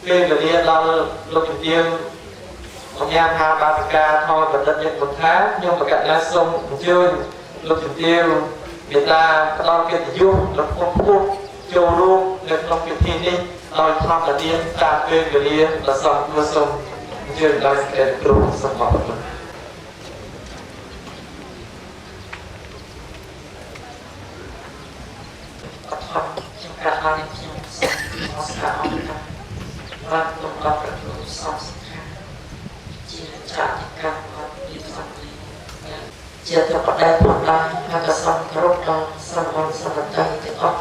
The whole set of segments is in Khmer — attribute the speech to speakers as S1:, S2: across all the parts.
S1: ពេលវេលាដល់លោកជំទាវអង្គញាមហាបាសិកាធម្មបណ្ឌិតញឹកប៊ុនថាខ្ញុំប្រកាសណាសូមអញ្ជើញលោកជំទាវមេត្តាផ្ដល់កិត្តិយសដ៏ខ្ពង់ខ្ពស់ចូលរួមនៅក្នុងពិធីនេះដោយធម្មទានតាមពេលវេលាដ៏សមគួរសូមអញ្ជើញដល់សេចក្តីគ្រូសូមអរគុណ
S2: កថាខ្ញុំប្រាថ្នាខ្ញុំសូមអរគុណអរគុណបានលំដាប់ប្រគល់សំសំខាន់ជាចាតិកម្មអត់មានសំនេះជាធម្មតាផងដែរហើយក៏សូមគោរពដល់សម្បត្តិសម្បត្តិទាំងអស់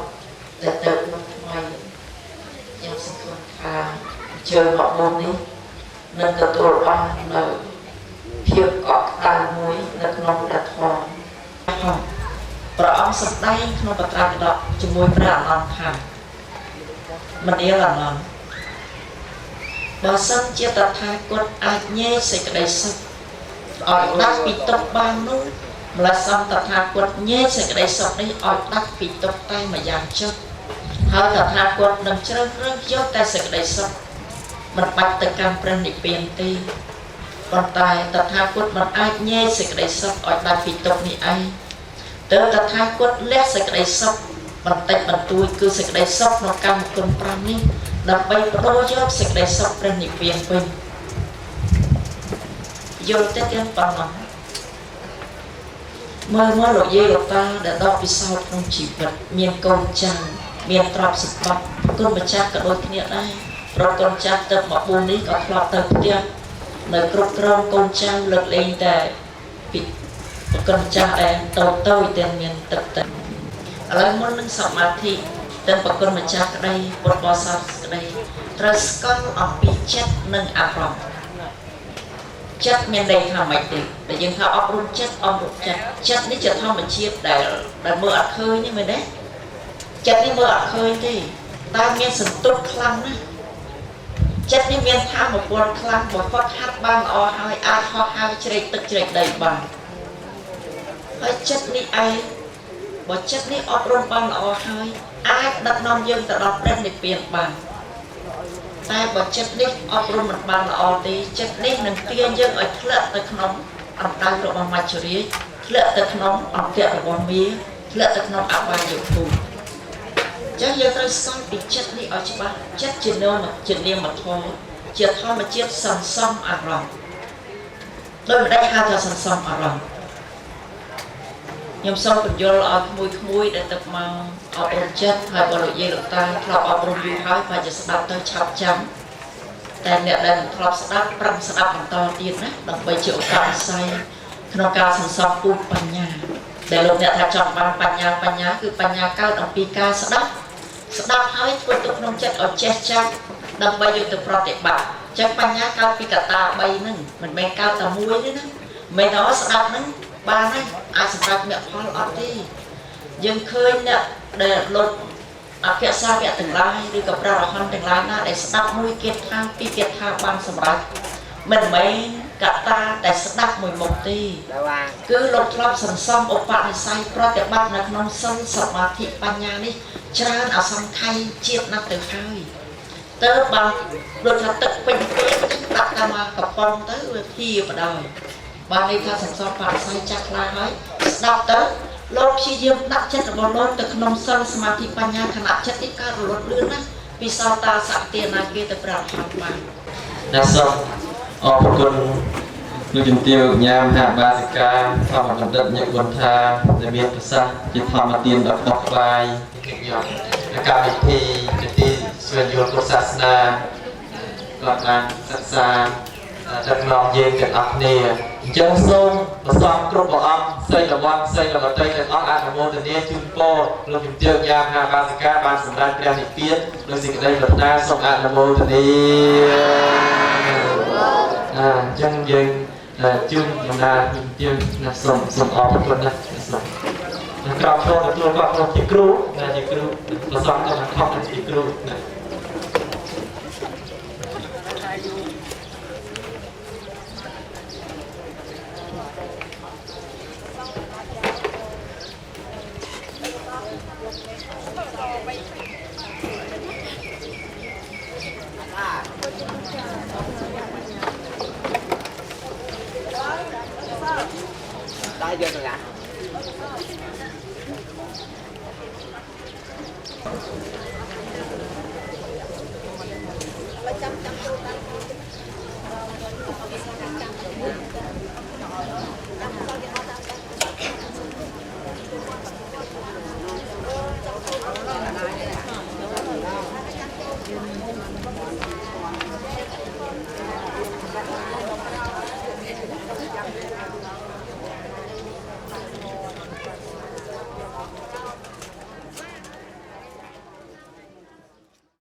S2: ដែលទៅក្នុងថ្មីខ្ញុំសង្ឃឹមថាជើងមកមុននេះនឹងទទួលបាននៅភាពកក់ក្ដៅមួយនៅក្នុងព្រះធម៌ព្រះអង្គសម្ដែងក្នុងបត្រៃបិដកជាមួយព្រះអានន្ទថាមនាលអានន្ទបើសិនជាតថាគតអាចញែកសេចក្តីសុខឲ្យដាច់ពីទុក្ខបាននោះម្ល៉េះសំតថាគតញែកសេចក្តីសុខនេះឲ្យដាច់ពីទុក្ខតែម្យ៉ាងចុះហើយតថាគតនឹងជ្រើសរើសយកតែសេចក្តីសុខមិនបាច់ទៅកាន់ព្រះនិព្វានទេប៉ុន្តែតថាគតមិនអាចញែកសេចក្តីសុខឲ្យដាច់ពីទុក្ខនេះឯងទើបតថាគតលះសេចក្តីសុខបន្តិចបន្តួចគឺសេចក្តីសុខក្នុងកម្មគុណ5នេះដើម្បីបដូរយកសេចក្តីសុខព្រះនិព្វានវិញយល់ទេទាំងប៉ុណ្ណឹងមើលមកលោកយាយលោកតាដែលដកពិសោធន៍ក្នុងជីវិតមានកូនចៅមានទ្រព្យសម្បត្តិគុណម្ចាស់ក៏ដូចគ្នាដែរប្រកូនចាស់ទៅមកបួននេះក៏ធ្លាប់ទៅផ្ទះនៅគ្រប់គ្រងកូនចៅលើកលែងតែពីគុណម្ចាស់ដែលតូចតូចតែមានទឹកទៅឥឡូវមុននឹងសមាធិទាំងប្រគុណម្ចាស់ក្តីពុទ្ធបរិស័ទក្តីត្រូវស្គាល់អំពីចិត្តនិងអារម្មណ៍ចិត្តមានន័យថាម៉េចទេដែលយើងថាអប់រំចិត្តអប់រំចិត្តចិត្តនេះជាធម្មជាតិដែលមើលអត់ឃើញទេមែនទេចិត្តនេះមើលអត់ឃើញទេតែមានសន្ទុះខ្លាំងណាស់ចិត្តនេះមានធម៌ពលខ្លាំងបើហ្វឹកហាត់បានល្អហើយអាចហោះហើរជ្រែកទឹកជ្រែកដីបានហើយចិត្តនេះឯងបើចិត្តនេះអប់រំបានល្អហើយអាចដឹកនាំយើងទៅដល់ព្រះនិព្វានបានតែបើចិត្តនេះអប់រំមិនបានល្អទេចិត្តនេះនឹងទាញយើងឲ្យធ្លាក់ទៅក្នុងអណ្ដៅរបស់មច្ចុរាជធ្លាក់ទៅក្នុងអន្ទាក់របស់មាធ្លាក់ទៅក្នុងអបាយភូមិចឹងយើងត្រូវស្គាល់ពីចិត្តនេះឲ្យច្បាស់ចិត្តជានាមជានាមធម៌ជាធម្មជាតិសន្សំអារម្មណ៍ដោយមិនដែលហៅថាសន្សំអារម្មណ៍ខ្ញុំសូមបញ្យល់ឲ្យក្មួយៗដែលទៅមកអប់រំចិត្តហើយបើលោកយាយលោកតាធ្លាប់អប់រំយូរហើយបើជាស្ដាប់ទៅឆាប់ចាំតែអ្នកដែលមិនធ្លាប់ស្ដាប់ប្រឹងស្ដាប់បន្តទៀតណាដើម្បីជាឧបនិស្ស័យក្នុងការសន្សំពូជបញ្ញាដែលលោកអ្នកថាចង់បានបញ្ញាបញ្ញាគឺបញ្ញាកើតអំពីការស្ដាប់ស្ដាប់ហើយធ្វើទុកក្នុងចិត្តឲ្យចេះចាំដើម្បីយកទៅប្រតិបត្តិចឹងបញ្ញាកើតពីកត្តា3ហ្នឹងមិនមែនកើតតែមួយទេណាមិនដល់ស្ដាប់ហ្នឹងបានហើយអាចសម្រាប់មគ្គផលអត់ទេយើងឃើញអ្នកដែលលោកអភិសាវៈទាំងឡាយឬក៏ព្រះរហន្តទាំងឡាយណាដែលស្ដាប់មួយគេថាពីរគេថាបានសម្រាប់មិនមែនកត្តាតែស្ដាប់មួយមុខទេគឺលោកធ្លាប់សន្សំឧបនិស្ស័យប្រតិបត្តិនៅក្នុងសិលសមាធិបញ្ញានេះច្រើនអសង្ខ័យជាតិណាស់ទៅហើយទៅបើដូចថាទឹកពេញពេញដាក់តាមកំប៉ុងទៅវាភៀបដល់បានន័យថាសន្សំបរិស័យចាស់ខ្លាហើយស្ដាប់ទៅលោកព្យាយាមដាក់ចិត្តរបស់លោកទៅក្នុងសិលសមាធិបញ្ញាខណៈចិត្តនេះកើតរលត់លឿនណាស់ពីសោតាសក្តិណាគេទៅប្រាប់ហត់បាន
S1: ណាសូមអរគុណលោកជំទាវញ៉ាមហាបាសិកាធម្មបណ្ឌិតញឹកប៊ុនថាដែលមានប្រសាសន៍ជាធម្មទានដ៏ដុះក្លាយខ្ញុំកម្មវិធីពិធីស្វែងយល់ពុទ្ធសាសនាគាត់បានសិក្សាដឹកនាំយើងទាំងអស់គ្នាអញ្ចឹងសូមប្រសងគ្រប់ព្រះអង្គស្រីលវ័នស្រីលវតីទាំងអស់អនុមោទនាជូនពរលោកជំទាវញ៉ាមហាបាសិកាបានសម្រេចព្រះនិព្វានដោយសេចក្តីប្រាថ្នាសូមអនុមោទនាអញ្ចឹងយើងជូនបណ្ដាជំទាវណាសូមសូមអរគុណណាស់សូមក្រោមចូលទទួលគាត់ជាគ្រូណាជាគ្រូប្រសងទៅខំជាគ្រូណា
S3: Ah. យកទៅណា។